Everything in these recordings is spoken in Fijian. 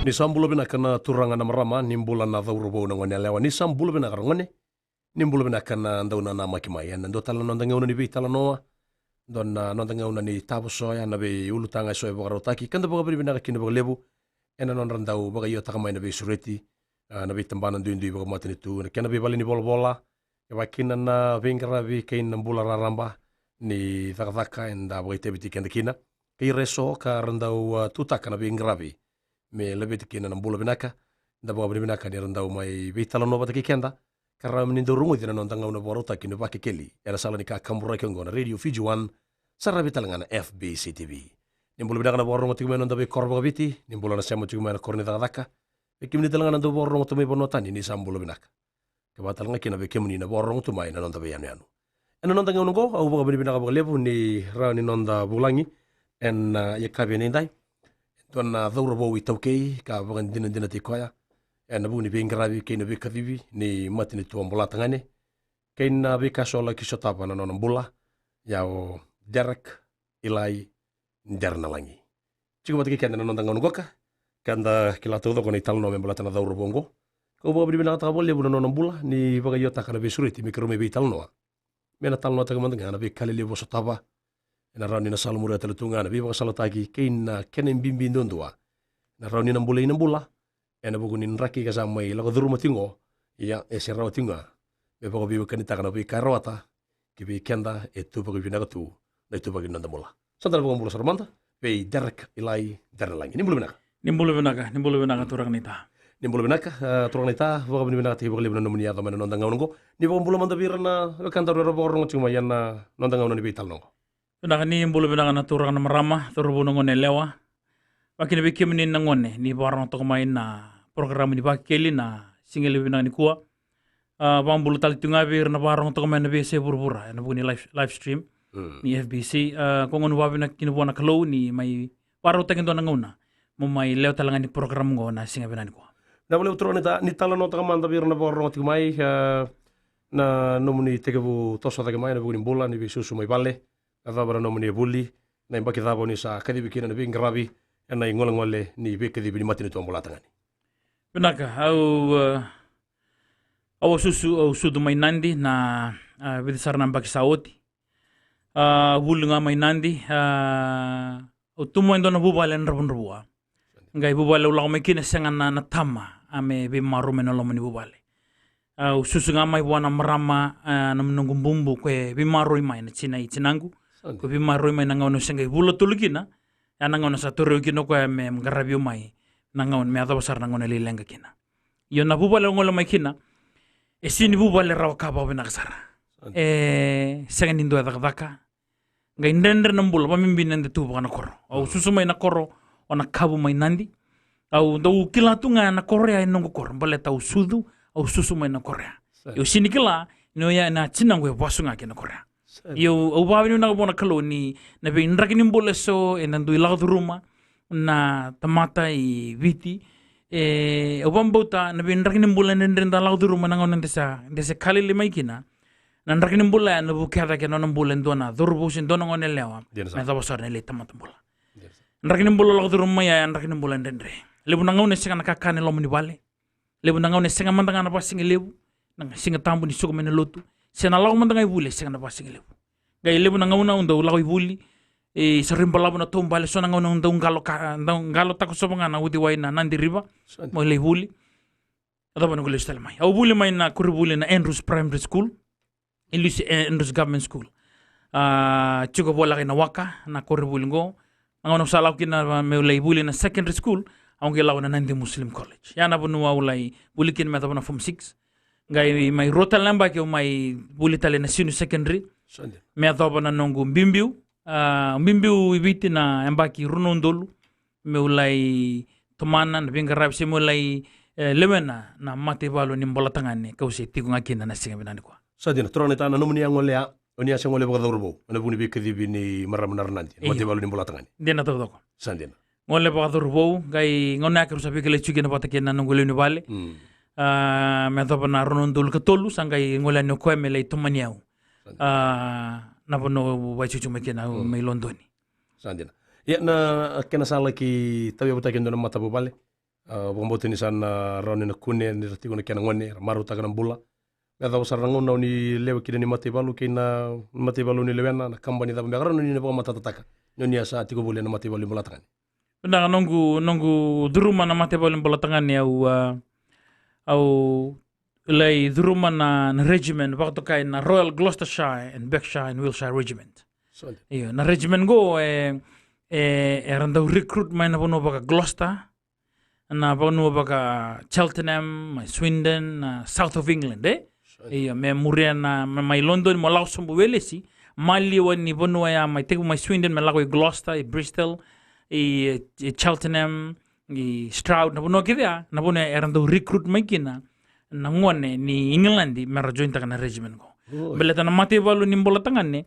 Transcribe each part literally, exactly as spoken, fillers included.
Ni sa bula vinaka na turaga na marama, ni bula na cauravou na gone yalewa, ni sa bula vinaka ra gone, ni bula vinaka na dau nanamaki mai. Ena dua tale na noda gauna ni veitalanoa, dua na noda gauna ni tavosoya na veiulutaga eso e vakarautaki, ka da vakavinavinaka kina vakalevu ena nodra dau vakaiotaka mai na veisureti, a, na veitabana duidui vakamatanitu, na kena veivale ni volavola, e vakakina na veiqaravi kei na bula raraba ni cakacaka eda vakaitaviti keda kina. Kei ira eso ka ra dau, a, tutaka na veiqaravi me laveti kina na bula vinaka, da vakavinavinaka ni ra dau mai veitalanoa vata kei keda, ka rawa ni dau rogoci na noda gauna vakarautaki ni Vakekeli ena sala ni kakaburaki oqo na Radio Fiji One, saravi tale ga na F B C T V. Ni bula vinaka na vakarorogo tiko mai na noda veikoro vakaviti, ni bula na sema tiko mai na koro ni cakacaka. Vei kemuni tale ga na dau vakarorogo tu mai vanua tani, ni sa bula vinaka. Kevaka tale ga kina vei kemuni na vakarorogo tu mai na noda veiyanuyanu. Ena noda gauna oqo, au vakavinavinaka vakalevu ni rawa ni noda vulagi ena, a, yakavi edaidai e dua na cauravou iTaukei ka vakadinadinataki koya ena vuku ni veiqaravi kei na veikacivi ni matanitu a Bolatagane, kei na veika eso a laki sotava na nona bula, ia o Derek Ilai Derenalagi. Tiko vata kei keda na noda gauna qoka, ka da kila taucoko na italanoa me baleta na cauravou oqo. Kau vakavinavinakataka vakalevu na nona bula ni vakaiotaka na veisureti me keirau mai veitalanoa. Me na talanoataka mada ga na veika lelevu a sotava, ena rawa ni na salamuria tale tu ga na veivakasalataki kei na kena bibi duadua. Na rawa ni na bulai na bula ena vuku ni draki ka sa mai lako curuma tiko, ia e se rawa tiko ga me vakaveiwekanitaka na veika e rawata ki vei keda e tu vakavinaka tu na ituvaki ni noda bula. Sa da na vakabula sara mada vei Derek Ilai Derenalagi. Ni bula vinaka. Ni bula vinaka, ni bula vinaka turaga naita. Ni bula vinaka, a, turaga naita, vakavinavinakataki vakalevu na nomuni yaco mai na noda gauna oqo. Ni vakabula mada vei ira na wekadaru era vakarorogo tiko mai ena noda gauna ni veitalanoa oqo. Vinaka, ni bula vinaka na turaga na marama, cauravou na gone yalewa. Vakakina vei kemuni na gone ni vakarorogo toka mai na porokaramu ni Vakekeli na siga levu vinaka nikua. A, vakabula tale tu ga vei ira na vakarorogo toka mai na veiyasai vuravura ena vuku ni live, live stream ni F B C. A, ko gonu vakavinaka kina vua na Kalou ni mai vakarautaki e dua na gauna mo mai lewe tale ga ni porokaramu oqo na siga vinaka nikua. Vinaka vakalevu turaga naita, ni talanoataka mada vei ira na vakarorogo tiko mai, a, na nomuni tekivu toso cake mai ena vuku ni bula ni veisusu mai vale. Ka cava na nomuni vuli, na yabaki cava o ni sa kacivi kina na veiqaravi ena igolegole ni veikacivi ni matanitu a Bolatagane? Vinaka, au, e, au a susu, au sucu mai Nadi na, e, vica sara na yabaki sa oti. A, vuli ga mai Nadi, a, au tu mai e dua na vuvale na dravudravua. Qai vuvale au lako mai kina sega na, na tama, a, me veimaroroi mai na loma ni vuvale. Au susu ga mai vua na marama, a, na noqu bubu ko e veimaroroi mai na tina i tinaqu. Ko e veimaroroi mai na gauna au se qai vula tolu kina. Ia na gauna sa tauri au kina o koya me qaravi au mai na gauna me yacova sara na gauna e lai leqa kina. Io na vuvale au gole mai kina, e sega ni vuvale rawa ka vakavinaka sara. E sega ni dua e cakacaka. Qai dredre na bula, vakabibi ni da tu vaka na koro. Au susu mai na koro o Nakavu mai Nadi. Au dau kila tu ga na koro ya e noqu koro, baleta au sucu, au susu mai na koro ya. Au sega ni kila ni oya na tinaqu e vasu ga kina koro ya. Io, au vakavinavinaka vua na Kalou ni na veidraki ni bula eso eda dui lako curuma na tamata i Viti. E, au vakabauta na veidraki ni bula e dredre da lako curuma na gauna da sa, da se ka lailai mai kina. Na draki ni bula ya na vukea cake na nona bula e dua na cauravou se dua na gone yalewa me yacova sara na lai tamata bula. Draki ni bula lako curuma mai ya, draki ni bula e dredre. Levu na gauna e sega na kakana e loma ni vale. Levu na gauna e sega mada ga na vakasigalevu, na Siga Tabu ni suka mai na lotu. Se na lako mada ga i vuli e sega na vakasigalevu. Qai levu na gauna au dau lako i vuli, e sa rui balavu na taubale, so na gauna au dau qalo ka, dau qalo takosova ga na uciwai na Nadi River. Mo lai vuli. Yacova noqu lesu tale mai. Au vuli mai na koronivuli na Andrews Primary School, i Lucy Andrews Government School. A, tiko voleka i Nawaka na koronivuli qo. Na gauna au sa lako kina meu lai vuli na secondary school, au qai lako na Nadi Muslim College. Ya na vanua au lai vuli kina me yacova na form six. Qai mai rua tale na yabaki au mai vuli tale na senior secondary me yacova na noqu biubiu. A, biubiu i Viti na yabaki rua na udolu meu lai tomana na veiqaravi se meu lai, e, lewena na mataivalu ni Bolatagane kau se tiko ga kina na siga vinaka nikua. Sa dina, turaga naita, na nomuni a gole ya, o ni a se gole vakacauravou ena vuku ni veikacivi ni marama na Ranadi, na mataivalu ni Bolatagane? Dina taucoko. Sa dina. Gole vakacauravou, qai gauna ya keirau sa veikilai tiko kina vata kei na noqu lewe ni vale. A, me yacova na rua na udolu ka tolu sa qai gole yani o koya me lai tomani au. A, na vanua au vakaitikotiko mai kina, au mai Lodoni. Sa dina. Ia na kena sa laki tauyavutaki e dua na matavuvale, A, vakabauta ni sa na rawa ni na kune ni ra tiko na kena gone, ra marautaka na bula. Me yacova sara na gauna o ni lewe kina ni mataivalu kei na mataivalu o ni lewena, na kabani cava beka rawa ni na vakamatatataka ni o ni a sa tiko voli ena mataivalu i Bolatagane. Vinaka, noqu, noqu curuma na mataivalu i Bolatagane, au, a, au lai curuma na, na regiment vakatokai na Royal Gloucestershire and Berkshire and Wiltshire Regiment. Io, na regiment qo e, e, era dau recruit mai na vanua vaka Gloucester, na vanua vaka Cheltenham, mai Swindon, na South of England, e? Io, me muria na, me mai London, mo lako sobu welesi, maliwa ni vanua ya, mai tekivu mai Swindon, me lako i Gloucester, i Bristol, i, i Cheltenham, i Stroud, na vanua kece ya, na vanua era dau recruit mai kina na gone ni England me ra jointaka na regiment qo. Baleta na mataivalu ni Bolatagane,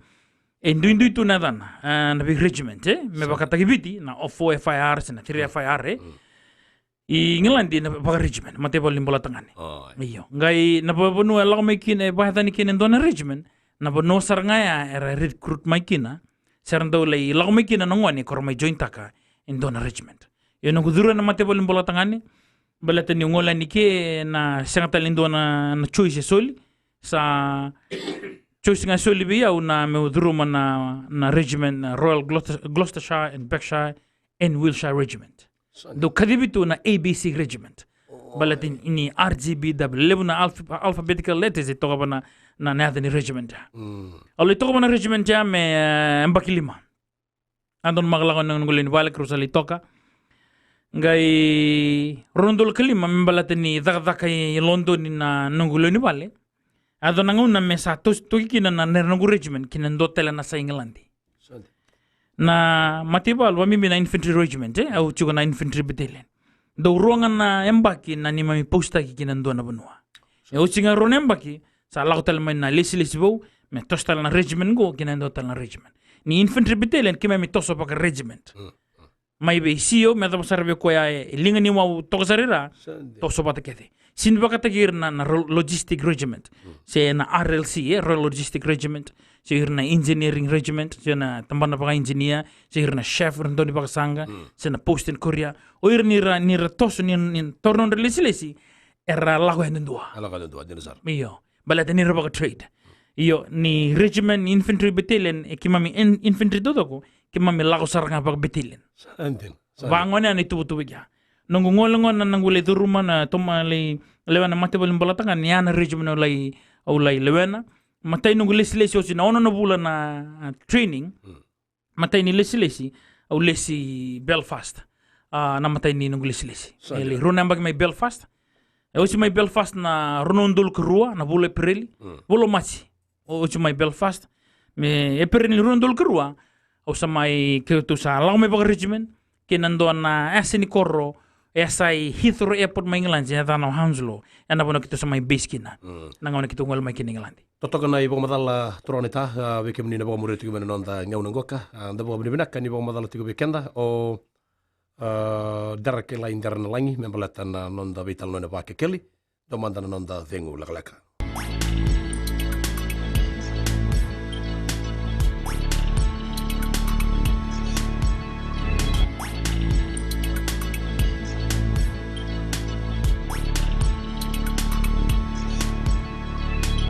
e duidui tu na yacana, e, na vei regiment, e? Me vakataki Viti, na four F I R, se na three F I R, e? I England na vaka regiment, mataivalu ni Bolatagane. Io. Qai na va-, vanua e lako mai kina, e vakayacani kina e dua na regiment, na vanua sara ga ya era recruit mai kina, se ra dau lai lako mai kina na gone ko ra mai jointaka e dua na regiment. Io, noqu curu ena mataivalu ni Bolatagane, baleta niu gole yani ke na sega tale ni dua na, na choice e soli, sa choice ga e soli vei au na meu curuma na, na regiment, na Royal Gloucester-, Gloucestershire and Berkshire and Wiltshire Regiment. Dau kacivi tu na A B C Regiment. Baleta ni R G B W, levu na alph-, alphabetical letters e toka vana, na, na yaca ni regiment ya. Au lai toka vana regiment ya me, e, yabaki lima. A donu maka lako na noqu lewe ni vale, keirau sa lai toka. Qai rua na udolu ka lima, me baleta ni cakacaka i Lodoni na noqu lewe ni vale. A donu na gauna me sa tos-, toki kina na, na noqu regiment kina dua tale na sa Igiladi. Na mataivalu, vakabibi na infantry regiment, e? Au tiko na infantry battalion. Dau rua ga na yabaki na neimami postaki kina dua na vanua. E oti ga rua na yabaki, sa lako tale mai na lesilesi vou, me toso tale na regiment qo kina dua tale na regiment. Ni infantry battalion, keimami toso vaka regiment. Mai vei C O, me yacova sara vei koya e, e liga ni wau toka sara i ra, toso vata kece. Sega ni vakataki ira na, na ro-, logistic regiment. Se na R L C, e, Royal Logistic Regiment. Se ira na engineering regiment, se na tabana vaka engineer, se ira na chef, ira na daunivakasaqa, se na post and courier. O ira ni ra, ni ra toso, ni, ni taura nodra lesilesi, era lako yadudua. Era lako yadudua, dina sara. Io. Baleta ni ra vaka trade. Io, ni regiment, infantry battalion, e keimami in-, infantry taucoko, keimami lako sara ga vaka battalion. Sa dina. Vagone na ituvatuva kea. Noqu gole gona na noqu lai curuma na toma lai lewe na mataivalu ni Bolatagane, ni a na regiment au lai, au lai lewena. Matai noqu lesilesi oti na ono na vula na, a, training. Matai ni lesilesi, au lesi Belfast. A, na matai ni noqu lesilesi. Sa dina. E lai rua na yabaki mai Belfast. E oti mai Belfast na rua na udolu ka rua, na vula Epereli. Vula Maji. O, oti mai Belfast. Me Epereli ni rua na udolu ka rua, au sa mai, keitou sa lako mai vaka regiment, kei na dua na yasa ni koro, e yasa i Heathrow Airport mai Igiladi, e yacana o Hounslow, e na vanua keitou sa mai base kina. Na gauna keitou gole mai kina Igiladi. Totoka na ivakamacala turaga naita, a, vei kemuni na vakamuria tiko mai na noda gauna qoka, a, da vakavinavinaka ni vakamacala tiko vei keda, o, a, Derek Elai Derenalagi, me baleta na noda veitalanoa ena Vakekeli. Dua mada na noda cegu lekaleka.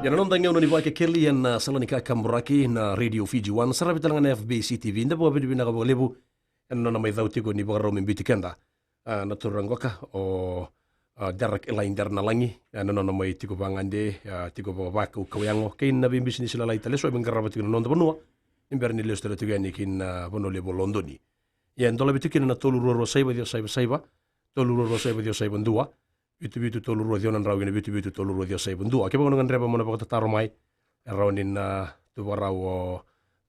Ia na noda gauna ni Vakekeli ena sala ni kakaburaki na Radio Fiji One, saravi tale ga na F B C T V, da vakavinavinaka vakalevu ena nona mai cau tiko ni vakarau me biuti keda. A, na turaga qoka, o, a, Derek Elai Derenalagi, a, na nona mai tiko vagade, a, tiko vakavakaukauwa yago kei na veibisinisi lalai tale eso me qarava tiko na noda vanua. Ni bera ni lesu tale tiko yani ki na vanua levu o Lodoni. Ia e dolavi tiko kina na tolu rua rua saiva ciwa saiva saiva, tolu rua rua saiva ciwa saiva dua, vitu vitu tolu rua ciwa na drau kei na vitu vitu tolu rua ciwa saiva dua. Kevaka o na gadreva mo na vakatataro mai, e rawa ni na tu vakarau o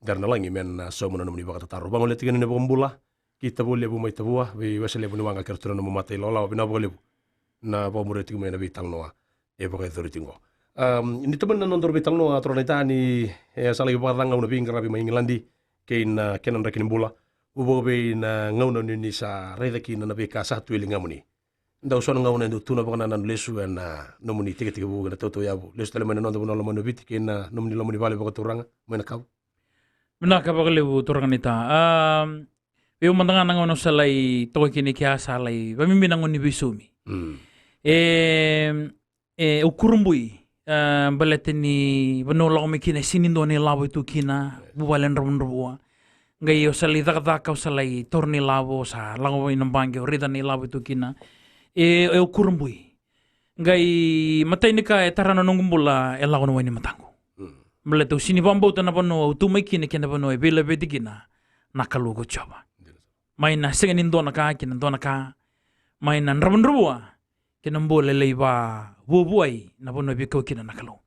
Derenalagi me na sauma na nomuni vakatataro. Vagolea tiko na vakabula ki Tavualevu mai Tavua, vei Weselevu ni Waqa kei ratou na nomu matailawalawa, vinaka vakalevu na vakamuria tiko mai na veitalanoa e vakayacori tiko qo. Am, ni tomani na nodaru veitalanoa, turaga naita, ni, e, sa laki vakacagau na veiqaravi mai Igiladi kei na kena draki ni bula. Vu vakavei na gauna ni, ni sa raica kina na veika sa tu e ligamuni? Dau so na gauna e dau tu na vakanananu lesu ena nomuni tekitekivu kei na tautayavu, lesu tale mai na noda vanua lomani o Viti kei na nomuni loma ni vale vakaturaga mai na kavu. Vinaka vakalevu, turaga naita. Am, Vei au mada ga na gauna au sa lai toka kina i kea sa lai vabibi na gauna ni veisaumi. Mm. E, e, au kurabui, a, baleta ni vanua au lako mai kina e sega ni dua na ilavo e tu kina, vuvale dravudravua. Qai au sa lai cakacaka, au sa lai taura na ilavo, au sa lako mai na baqe, au raica na ilavo e tu kina. E, e, au kurabui. Qai matai ni ka e tara na noqu bula e lako na wai ni mataqu. Mm. Baleta au sega ni vakabauta na vanua au tu mai kina kei na vanua e veilaveti kina na Kalou ko Jiova. Mai na sega ni dua na ka kei na dua na ka, mai na dravudravua kei na bula e lai vavuavuai na vanua e veikau kina na Kalou.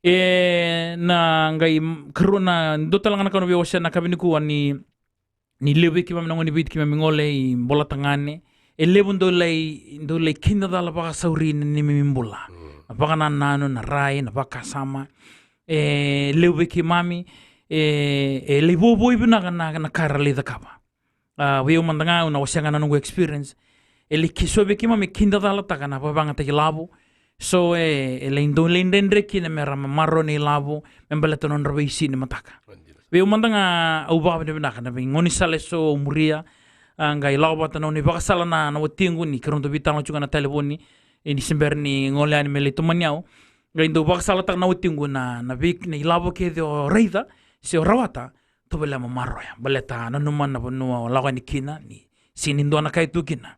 E, na qai m-, karua na dua tale ga na ka au na via wasea na yakavi nikua ni, ni levu vei keimami na gone ni Viti keimami gole i Bolatagane. E levu dau lai, dau lai kidacala vakasauri na neimami bula. Mm. Na vakanananu, na rai, na vakasama. E levu vei keimami, e, e lai vuavuai vinaka na, na ka era lai cakava. A, vei au mada ga, au na wasea ga na noqu experience. E lai ki so vei keimami e kidacalataka na vakayagataki lavo. So e, e lai dau lai dredre kina me ra maroroya na ilavo me baleta na nodra veisau ni mataka. Vei au mada ga, au vakavinavinaka na veigaunisala eso au muria. A, qai lako vata na nona ivakasala na, na watiqu ni keirau dau veitalanoa tiko ga na talevoni. E, ni se bera ni gole yani me lai tomani au, qai dau vakasalataka na watiqu na, na vei, na ilavo kece o raica se o rawata, tovolea mo maroroya. Baleta nanuma na vanua o lako yani kina, ni sega ni dua na ka e tu kina.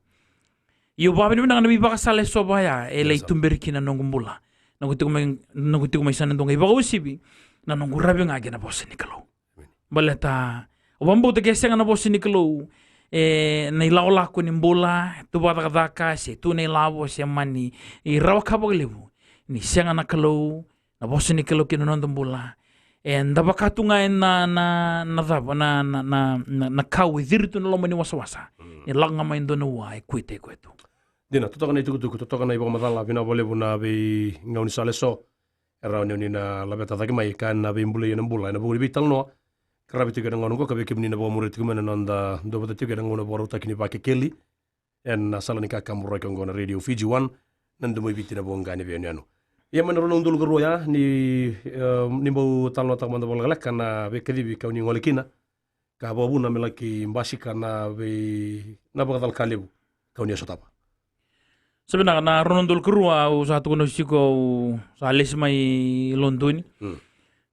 Ia au vakavinavinaka na veivakasala eso vaya e lai tuberi kina na noqu bula. Noqu tiko mai, noqu tiko mai sa na dua qai vakauasivi na noqu ravi ga kei na vosa ni Kalou. Baleta au vakabauta ke sega na vosa ni Kalou, e, na ilakolako ni bula, tu vakacakacaka se tu na ilavo se mani, e rawa ka vakalevu. Ni sega na Kalou, na vosa ni Kalou kei na noda bula, eda vaka tu ga ena, na, na cava, na, na, na, na, na kau e ciri tu na loma ni wasawasa. Mm. Ni lako ga mai e dua na ua e kuita e koya tu. Dina, totoka na itukutuku, totoka na ivakamacala, vinaka vakalevu na veigaunisala eso. E rawa ni o ni na laveta cake mai ka na veibulai ena bula ena vuku ni veitalanoa. Qaravi tiko ena gauna oqo ka vei kemuni na vakamuria tiko mai na noda dua vata tiko ena gauna vakarautaki ni Vakekeli ena sala ni kakaburaki oqo na Radio Fiji One, na Domo i Viti na voqa ni veiyanuyanu. Ia mai na rua na udolu ka rua ya ni, e, ni bau talanoataka mada vakalekaleka na veikacivi kau ni gole kina. Ka vakavuna me laki basika na vei, na vakacala ka levu kau ni a sotava. Sa vinaka, na rua na udolu ka rua au sa tukuna tiko au sa lesi mai Lodoni. Mm.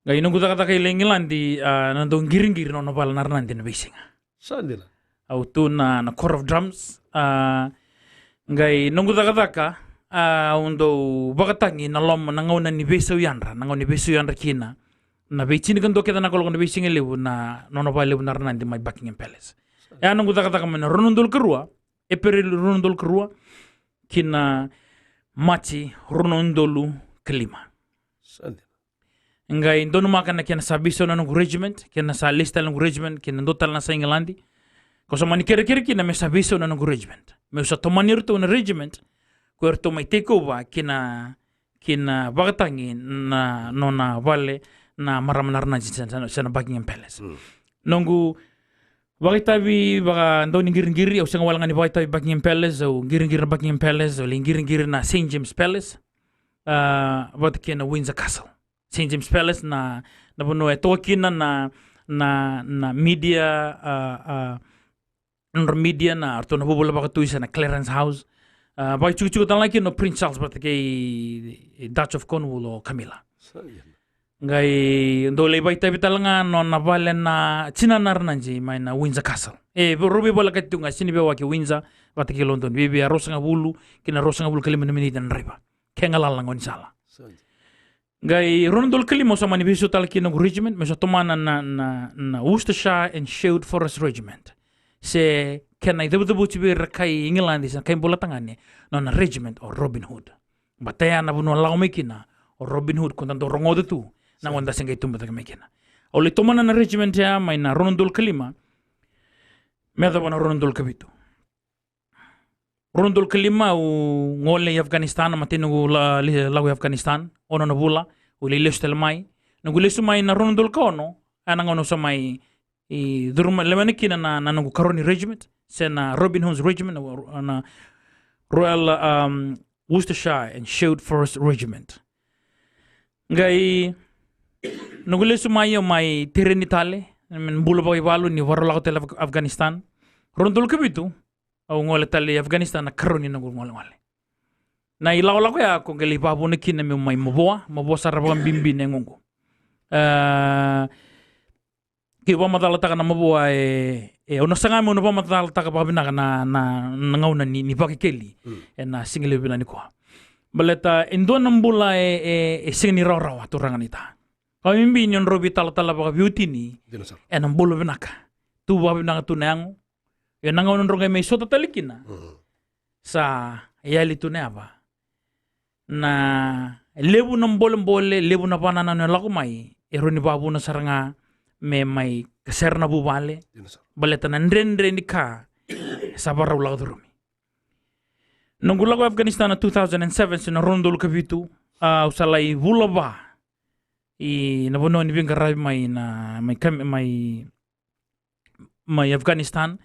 Qai noqu cakacaka i Igiladi, a, na dau qiriqiri na nona vale na Ranadi na veisiga. Sa dina. Au tu na, na Court of Drums, a, qai noqu cakacaka, a, au dau vakatagi na loma na gauna ni veisau yadra, na gauna ni veisau yadra kina. Na veitinikadua kece na kaloko na veisiga levu na nona vale levu na Ranadi mai Buckingham Palace. E a noqu cakacaka mai na rua na udolu ka rua, Epereli rua na udolu ka rua, ki na Maji rua na udolu ka lima. Sa dina. Qai donumaka na kena sa veisau na noqu regiment, kena sa lesi tale na noqu regiment, kena dua tale na sa Igiladi. Ko sa mani kerekere kina me sa veisau na noqu regiment. Meu sa tomani iratou na regiment, ko iratou mai take over kina, kina vakatagi na nona vale na marama na Ranadi se, se, se na Buckingham Palace. Mm. Noqu vakaitavi vakadauniqiriqiri, au sega wale ga ni vakaitavi Buckingham Palace, au qiriqiri na Buckingham Palace, au lai qiriqiri na Saint James Palace, a, vata kei na Windsor Castle. Saint James Palace na, na vanua e toka kina na, na, na media, a, a, nodra media na ratou na vuvale vakatui se na Clarence House. A, vakaitikotiko tale ga kina o Prince Charles vata kei Duchess of Cornwall o Camilla. Sa ia. Qai dou lai vakaitavi tale ga nona vale na tina na Ranadi mai na Windsor Castle. E, rau veivolekati tu ga, sega ni veiwaki Windsor vata kei Lodoni. Viavia ruasagavulu ki na ruasagavulu ka lima na miniti na draiva. Ke galala na gaunisala. Sa ia. Qai rua na udolu ka lima au sa mani veisau tale kina noqu regiment, meu sa tomana na, na, na Worcestershire and Sherwood Forest Regiment. Se kena icavucavuti vei ira kai Igiladi se na kai Bolatagane, nona regiment o Robin Hood. Baleta ya na vanua lako mai kina o Robin Hood, ko da dau rogoca tu na gauna da se qai tubu cake mai kina. Au lai tomana na regiment ya mai na rua na udolu ka lima me yacova na rua na udolu ka vitu. Rua na udolu ka lima au gole i Afghanistan, na matai noqu la, li, lako i Afghanistan, ono na vula, au lai lesu tale mai. Noqu lesu mai na rua na udolu ka ono, a na gauna au sa mai, i, curu mai, lewena kina na, na noqu karua ni regiment, se na Robin Hood's Regiment, na, na Royal, um, Worcestershire and Sherwood Forest Regiment. Qai noqu lesu mai au mai tereni tale, me bula vakaivalu ni vakarau lako tale Af-, Afghanistan. Rua na udolu ka vitu, au gole tale i Afghanistan na ikarua ni noqu golegole. Na ilakolako ya ko qai lai vakavuna kina meu mai mavoa, mavoa sara vakabibi na yagoqu. A, keu vakamacalataka na mavoa e, e, au na saga meu na vakamacalataka vakavinaka na, na, na gauna ni, ni Vakekeli. Mm. Ena siga levu vinaka nikua. Baleta e dua na bula e, e, e sega ni rawarawa, turaga naita. Vakabibi ni nodrau veitalatala vakaveiwatini. Dina sara. Ena bula vinaka. Tu vakavinaka tu na yago. Ia na gauna drau qai mai sota tale kina. Mhm. Sa yali tu na yava. Na levu na bolebole, levu na vakanananu e lako mai, e rawa ni vakavuna sara ga me mai kasera na vuvale. Dina sara. Baleta na dredre ni ka sa vakarau lako curumi. Noqu lako i Afghanistan na two thousand and seven, se na rua na udolu ka vitu, a, au sa lai vula va i na vanua ni veiqaravi mai na, mai Kam-, mai mai Afghanistan.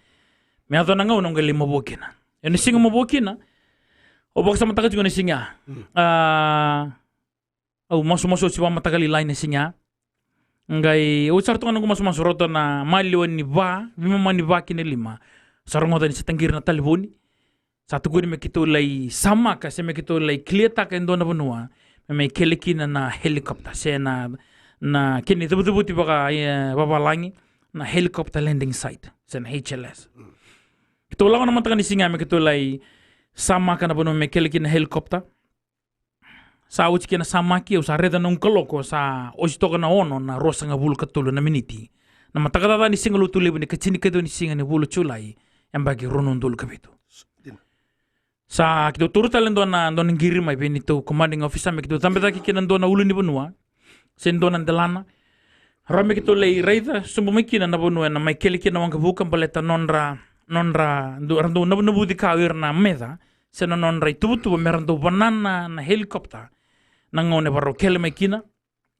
Me yaco na gauna au qai lai mavoa kina. Ena siga mavoa kina, au vakasamataka tiko na siga. Mm. A, au masumasu, au se vakamataka lailai na siga. Qai, au sara toka noqu masumasu, rauta na maliwa ni va, veimama ni va ki na lima. Sa rogoca ni se taqiri na talevoni. Sa tukuni me keitou lai samaka, se me keitou lai clear-taka e dua na vanua me mai kele kina na helicopter, se na, na kena icavucavuti vaka, e, vavalagi, na helicopter landing site, se na H L S. Keitou lako na mataka ni siga me keitou lai samaka na vanua me kele kina na helicopter. Sa oti kina na samaki, au sa raica na noqu kaloko, sa oti toka na ono na ruasagavulu ka tolu na miniti. Na mataka caca ni siga Lotulevu ni ka tinikaciwa ni siga ni vula o Julai, yabaki rua na udolu ka vitu. Dina. Sa keitou taura tale dua na, dua na qiri mai vei neitou commanding officer me keitou cabe cake kina dua na ulunivanua, se dua na delana. Rawa me keitou lai raica sobu mai kina na vanua ena mai kele kina na waqavuka, baleta nodra, nodra, dau, ra dau navunavuci ka o ira na meca, se na nodra ituvatuva me ra dau vanana na helicopter na gauna e vakarau kele mai kina,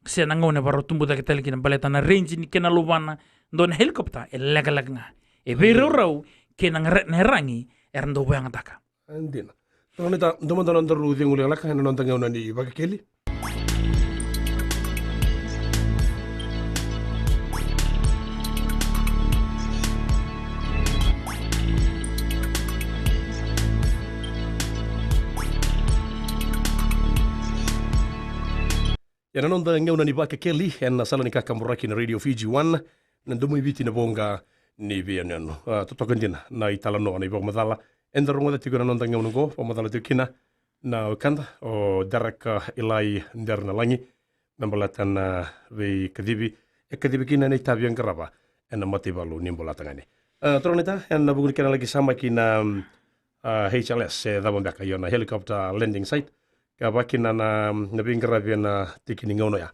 se na gauna e vakarau tubu cake tale kina, baleta na range ni kena luvana dua na helicopter e lekaleka ga. E veiraurau kei na gare-, na iyaragi era dau vakayagataka. Dina. Turaga naita, dua mada na nodaru cegu lekaleka ena noda gauna ni Vakekeli. Ena noda gauna ni Vakekeli ena sala ni kakaburaki na Radio Fiji One, na Domoiviti, na voqa ni veiyanuyanu. A, totoka dina na italanoa, na ivakamacala eda rogoca tiko ena noda gauna oqo, vakamacala tiko kina na wekada o Derek, a, Ilai Dernalagi, me baleta na veikacivi e kacivi kina na itavi e qarava ena mataivalu ni Bolatagane. A, turaga naita, ena vuku ni kena laki samaki na, a, H L S, se cava beka, io, na helicopter landing site, ka vaka kina na, na veiqaravi ena tiki ni gauna oya.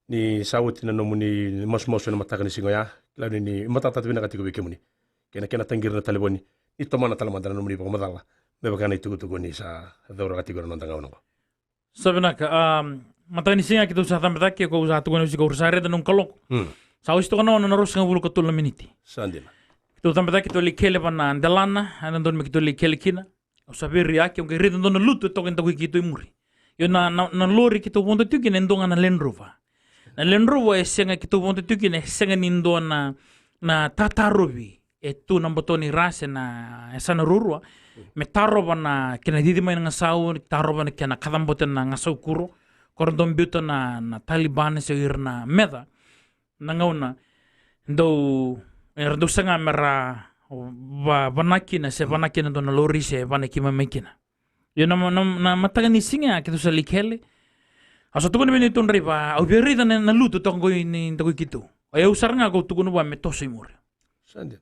Ni sa oti na nomuni masumasu ena mataka ni siga oya, kila ni, ni matata vinaka tiko vei kemuni. Kei na kena taqiri na talevoni, ni tomana tale mada na nomuni vakamacala me vaka na itukutuku ni sa cauraka tiko ena noda gauna oqo. Sa vinaka, a, mataka ni siga keitou sa cabe cake, keitou sa tukuna vei kemuni, au sa raica na noqu kaloko. Mm. Sa oti toka na ono na ruasagavulu ka tolu na miniti. Sa dina. Keitou cabe cake, keitou lai kele va na delana, ena dodonu me keitou lai kele kina. Au sa veiraiyaki, au qai raica dua na lutu e toka i dakui keitou i muri. Io, na, na, na lori keitou vodo tiko kina e dua ga na Land Rover. Na Land Rover e sega, keitou vodo tiko kina e sega ni dua na, na tatarovi e tu na boto ni ra se na yasana ruarua. Me tarova na kena cici mai na gasau, tarova na kena kacabote na gasau kuro. Ko ra dau biuta na, na Taliban se o ira na meca. Na gauna dau, era dau saga me ra va-, vana kina, se vana kina dua na lori, se vana kina mai kina. Io, na, na, na mataka ni siga ya keitou sa lai kele. Au sa tukuna vei neitou draiva, au via raica na, na lutu toka qo i dakui keitou. O yau sara ga kau tukuna vua me toso i muri. Sa dina.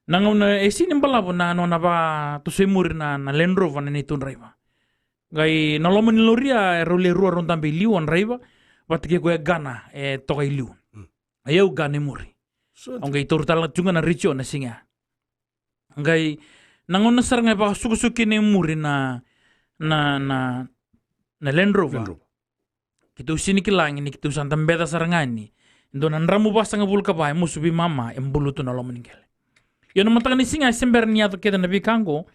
Na gauna e sini balavu na nona vakatoso i muri na, na Land Rover na neitou draiva. Qai na loma ni lori ya, e rau le rua rau dabe i liu, o draiva vata kei koya e qana e toka i liu. Mm. O yau qana i muri. Sa dina. Au qai taura tale tu ga na retio na siga ya. Qai na gauna sara ga e vakasukusuku kina i muri na, na, na, na Land Rover. Land Rover. Keitou sini kila ga ni keitou sa dabeca sara ga yani e dua na dramu vasagavulu ka va e musu veimama e bulutu na loma ni qele. Io, na mataka ni siga e se bera ni yaco kece na veika oqo,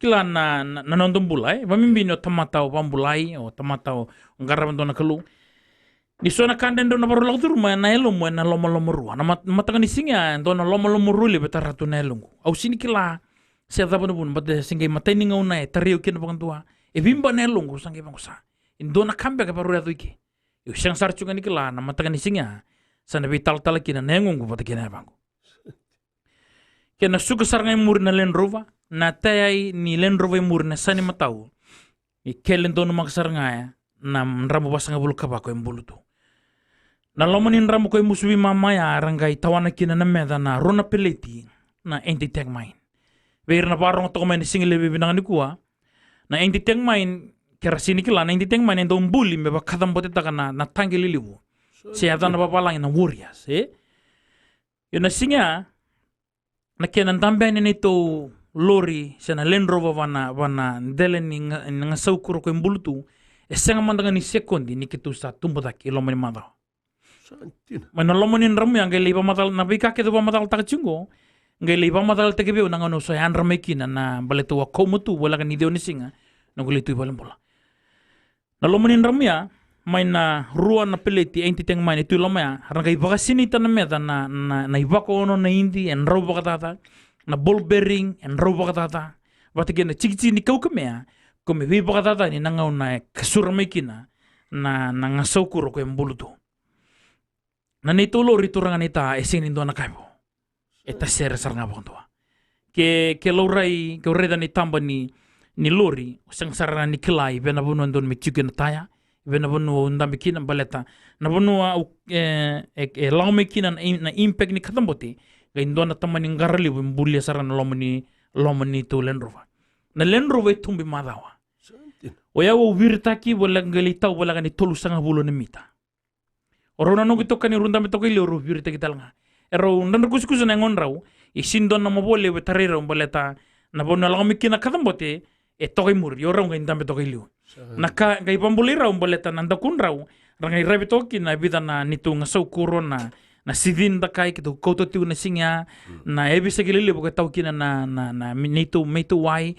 kila na, na, na noda bula, e, vakabibi ni o tamata o vakabulai, o tamata o qarava dua na Kalou. Ni so na ka dredre na vakarau lako curuma na yalomu ena lomalomarua. Na mat-, mataka ni siga ya, e dua na lomalomarua levu e tara tu na yaloqu. Au sega ni kila se cava na vuna, baleta se qai matai ni gauna e tarai au kina vakadua. E viba na yaloqu, sa qai vaqo sa. E dua na ka beka e vakarau yaco i ke. Au sega sara tu ga ni kila, na mataka ni siga ya, sa na veitalatala kina na yagoqu vata kei na yavaqu. Kena suka sara ga i muri na Land Rover, na tayai ni Land Rover i muri na sani matau. E kele donumaka sara ga ya na dramu vasagavulu ka va ko e bulu tu. Na loma ni dramu ko e musu veimama ya, era qai tawana kina na meca na rua na peleti na anti-tank mine. Vei ira na vakarorogo toka mai na siga levu vinaka nikua, na anti-tank mine, ke ra sega ni kila, na anti-tank mine e dau buli me vakacabotaka na, na taqe lelevu. Se yacana vavalagi na Warriors, e? Io, na siga ya, na kena dabe yani neitou lori se na Land Rover va na, va na dela ni ga-, ni gasau kuro ko e bulu tu, e sega mada ga ni sekodi ni keitou sa tubu cake i loma ni macawa. Sa dina. Mai na loma ni dramu ya, qai lai vakamacala, na veika kece au vakamacalataka tiko qo, qai lai vakamacalataki vei au na gauna au sa yadra mai kina, na baleta au a kauma tu voleka ni ciwa ni siga noqu lai tu i valenibula. Na loma ni dramu ya, mai na rua na peleti anti-tank mine e tu i loma ya, ra qai vakasinaita na meca na, na, na ivako ono na idi e drau vakacaca, na ball bearing e drau vakacaca, vata kei na tikitiki ni kaukamea, ko me veivakacacani na gauna e kasura mai kina na, na gasau kuro ko e bulu tu. Na neitou lori, turaga naita, e sega ni dua na ka e vo. E tasere sara ga vakadua. Ke, ke laurai, ke au raica na itaba ni, ni lori, au sega sara ga ni kila i vei na vanua e dodonu me tiko kina na taya, i vei na vanua au dabe kina, baleta na vanua au, e, e, e lako mai kina na im-, na impact ni kacabote, qai dua na tamani qara levu e bulia sara na loma ni, loma ni neitou Land Rover. Na Land Rover e tubu i macawa. Sa dina. O yau au viritaki voleka, qai lai tau voleka ni tolusagavulu na mita. O rau na noqu itokani rau dabe toka i liu, rau viritaki tale ga. E rau dradra kusikusi na yagodrau, e sega ni dua na mavoa levu e tarai rau baleta na vanua e lako mai kina na kacabote, e toka i muri, o rau qai dabe toka i liu. Sa. Na ka qai vakabulai rau baleta na dakudrau, ra qai ravi toka kina e vica na neitou gasau kuro, na, na sicini dakai keitou kauta tiko na siga ya, na yavisaki lelevu ka tau kina na, na, na mi-, neitou, meitou wai,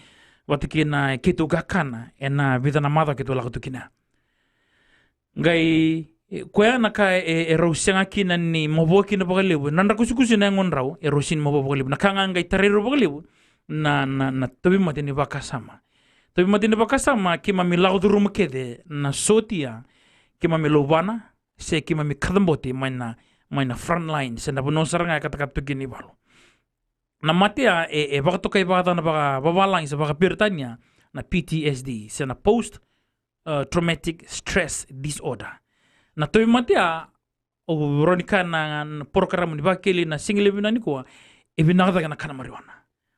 vata kei na keitou kakana, ena vica na macawa keitou lako tu kina. Qai, e, koya na ka e, e rau sega kina ni mavoa kina vakalevu. Na dra kusikusi na yagodrau, e rau sega ni mavoa vakalevu. Na ka ga qai tarai rau vakalevu, na, na, na tauvimate ni vakasama. Tauvimate ni vakasama, keimami lako curuma kece na sotia, keimami lauvana, se keimami kacabote mai na, mai na front line, se na vanua sara ga e katakata tu kina na ivalu. Na mate ya, e, e vakatokai vakacava na vakavavalagi se vakaperitania, na P T S D, se na post, uh, traumatic stress disorder. Na tauvimate ya, au rawa ni kaya na, na porokaramu ni Vakekeli na siga levu vinaka nikua, e vinaka cake na kana marijuana.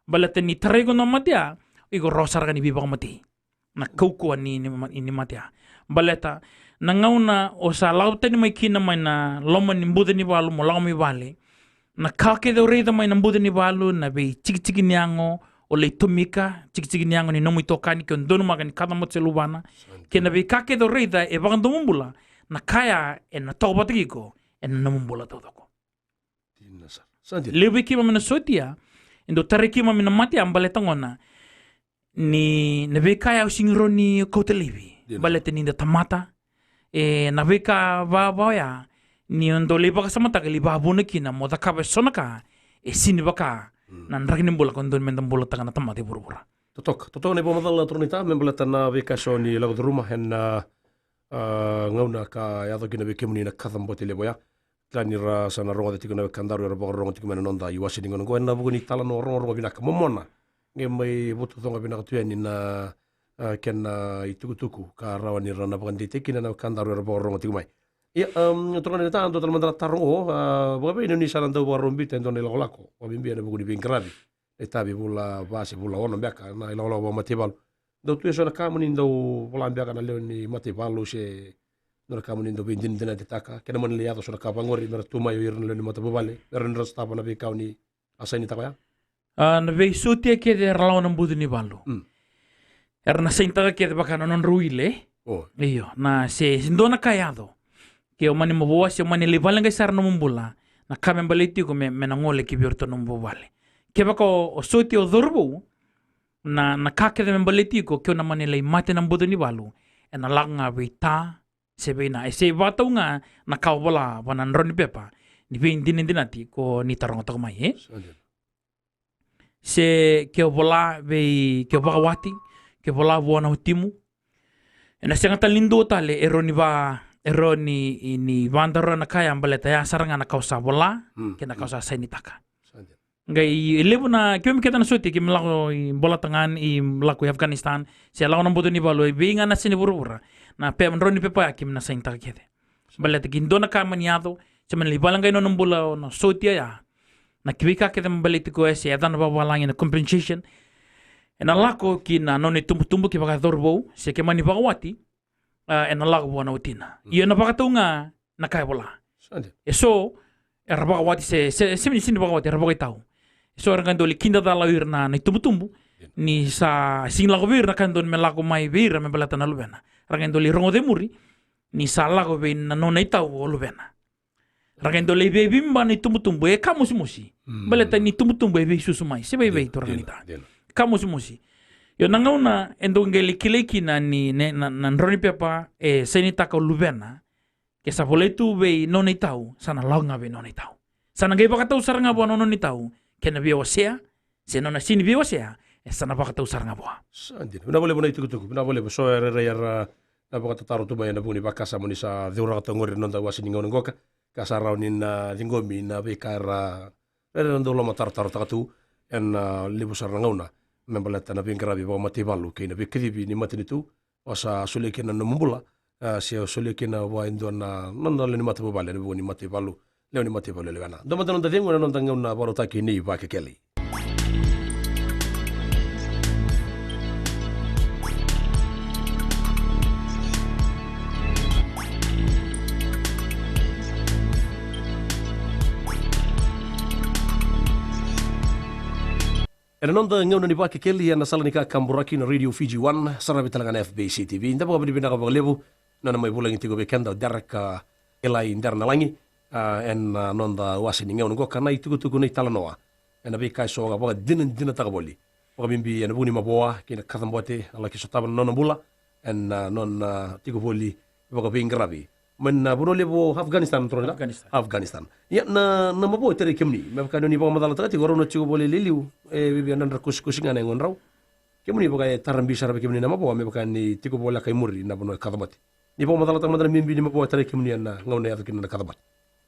Baleta ni tarai iko na mate ya, iko rawa sara ga ni veivakamatei. Na kaukauwa ni, ni ma-, ni mate ya. Baleta, na gauna o sa lako tani mai kina mai na loma ni buca ni valu mo lako mai vale, na ka kece o raica mai na buca ni valu, na veitikitiki ni yago, o lai tomika tikitiki ni yago ni nomu itokani, ke o donumaka ni kacabote se luvana, kei na veika kece o raica e vakadomobula, na ka ya ena toka vata kei iko ena nomu bula taucoko. Dina sara. Sa dina. Levu vei keimami na sotia, e dau tarai keimami na mate ya baleta gona ni na veika ya au sega ni rawa ni kauta laivi. Dina. Baleta ni da tamata, e, na veika vava oya, ni o dau lai vakasamataka, lai vakavuna kina mo cakava eso na ka e sega ni vaka na draki ni bula ko dodonu meda bulataka na tamata e vuravura. Totoka, totoka na ivakamacala, turaga naita, me baleta na veika eso ni lako curuma ena, a, a, gauna ka yaco kina vei kemuni na kacabote levu oya. Kila ni ra sa na rogoca tiko na wekadaru era vakarorogo tiko mai na noda iwase ni gauna oqo ena vuku ni talanoa rogorogo vinaka, momona. Qai mai vutucoqa vinaka tu yani na, a, kena itukutuku ka rawa ni ra na vakadeitaki kina na wekadaru era vakarorogo tiko mai. Ia, um, turaga naita, dua tale mada na taro oqo, a, vakavei ni o ni sa na dau vakarobita e dua na ilakolako vakabibi ena vuku ni veiqaravi, na itavi vula va se vula ono beka, na ilakolako vakamataivalu. Dau tu eso na ka mo ni dau vola beka na lewe ni mataivalu se dua na ka mo ni dau veidinadinatitaka, kena mani lai yaco eso na ka vaqori mera tu mai o ira na lewe ni matavuvale, mera ni ra sotava na veika o ni a sainitaka oya? A, na veisotia kece era lako na buca ni valu. Mm. Era na sainitaka kece vaka na nodrau wili. O. Io, na se, se dua na ka e yaco, ke o mani mavoa se o mani lai vale qai sara nomu bula, na ka me baleti iko me, me na gole ki vei iratou na nomu vuvale. Kevaka o, o sotia o cauravou, na, na ka kece me baleti iko, ke o na mani lai mate na buca ni valu, ena lako ga vei ta, Se vei na, e se vakatau ga na ka o vola vua na drau ni pepa ni veidinadinati ko ni taroga toka mai, e? Sa dina. Se ke o vola vei, ke o vakawati, ke o vola vua na watimu, e na sega tale ni dua tale e rawa ni va, e rawa ni, ni vadaroya na ka ya, baleta ya sara ga na ka o sa vola, mm, kei na ka o sa sainitaka. Sa dina. Qai levu na, keimami kece na sotia, keimami lako i Bolatagan, i lako i Afghanistan, se lako na boto ni valu, e vei ga na yasa ni vuravura, na pe, drau ni pepa ya keimami na sainitaka kece. Baleta ke dua na ka mani yaco, se mani lai vale qai nona bula o na sotia ya, na ki veika kece me baleti koya, se yacana vavalagi na compensation, e na lako ki na nona itubutubu, kevaka e cauravou, se ke mani vakawati, a, e na lako vua na watina. Mm. Io, e na vakatau ga na ka e vola. Sa dina. E so era vakawati, se, se, se mani sega ni vakawati, era vakaitau. E so era qai dau lai kidacala o ira na, na itubutubu, dina, ni sa sega ni lako vei ira na ka e dodonu me lako mai vei ira me baleta na luvena. Era qai dau lai rogoca e muri ni sa lako vei na nona itau o luvena. Ra qai dau lai veibibi na itubutubu, e ka mosimosi. Mm. Baleta ni itubutubu e veisusu mai, se veivei, dina, turaga, dina, naita. Dina. Ka mosimosi. Io, na gauna e dau qai lai kilai kina ni, ne, na, na drau ni pepa e sainitaka o luvena, ke sa volai tu vei nona itau, sa na lako ga vei nona itau. Sa na qai vakatau sara ga vua na nona itau, ke na via wasea, se nona sega ni via wasea, e sa na vakatau sara ga vua. Sa dina. Vinaka vakalevu na itukutuku, vinaka vakalevu. So e rairai era na vakatataro tu mai e na vuku ni vakasama ni sa ceuraka toka qori na noda wase ni gauna qoka, ka sa rawa ni na ciqomi na veika era, era dau lomatarotarotaka tu e na, a, levu sara na gauna me baleta na veiqaravi vakamataivalu kei na veikacivi ni matanitu, o sa solia kina na nomu bula, a, se o solia kina vua e dua na, na, na lewe ni matavuvale e na vuku ni mataivalu, lewe ni mataivalu e lewena. Dua mada na noda cegu e na noda gauna vakarautaki ni Vakekeli. E na noda gauna ni Vakekeli e na sala ni kakaburaki na Radio Fiji One, saravi tale ga na F B C T V. Da vakavinavinaka vakalevu na nona mai vulagi tiko vei keda o Derek, a, Eli Deranalagi, a, e na, a, noda wase ni gauna qoka, na itukutuku, na italanoa e na veika e so ga vakadinadinataka voli, vakabibi e na vuku ni mavoa kei na kacabote a laki sotava na nona bula e na, a, nona, a, tiko voli vakaveiqaravi mai na vanua levu o Afghanistan, turaga. Afghanistan. Afghanistan. Ia na, na mavoa e tarai kemuni, me vaka ni o ni vakamacalataka tiko, rau na tiko voli e liu, e viavia na nodra kosikosi ga na yagodrau. Kemuni vaka e tara bibi sara vei kemuni na mavoa, me vaka ni tiko voleka i muri na vanua e kacabote. Ni vakamacalataka mada na bibi ni mavoa e tarai kemuni e na gauna e yaco kina na kacabote.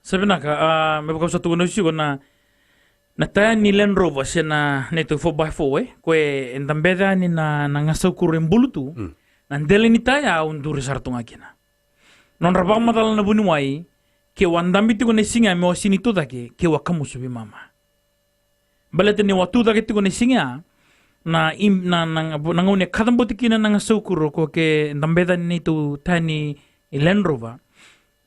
Sa vinaka, a, me vaka au sa tukuna tiko, na, na taya ni Land Rover se na neitou four by four, e, koya e dabeca yani na, na gasaukuro e bulu tu, mm, na dela ni taya au duri sara tu ga kina. Nodra vakamacala na vuniwai, keu a dabe tiko na siga ya meu a sega ni tu cake, keu a kamusu veimama. Baleta niu a tu cake tiko na siga ya, na im-, na, na, na gauna e kacabote kina na gasaukuro, ko ke dabeca ni neitou taya ni Land Rover,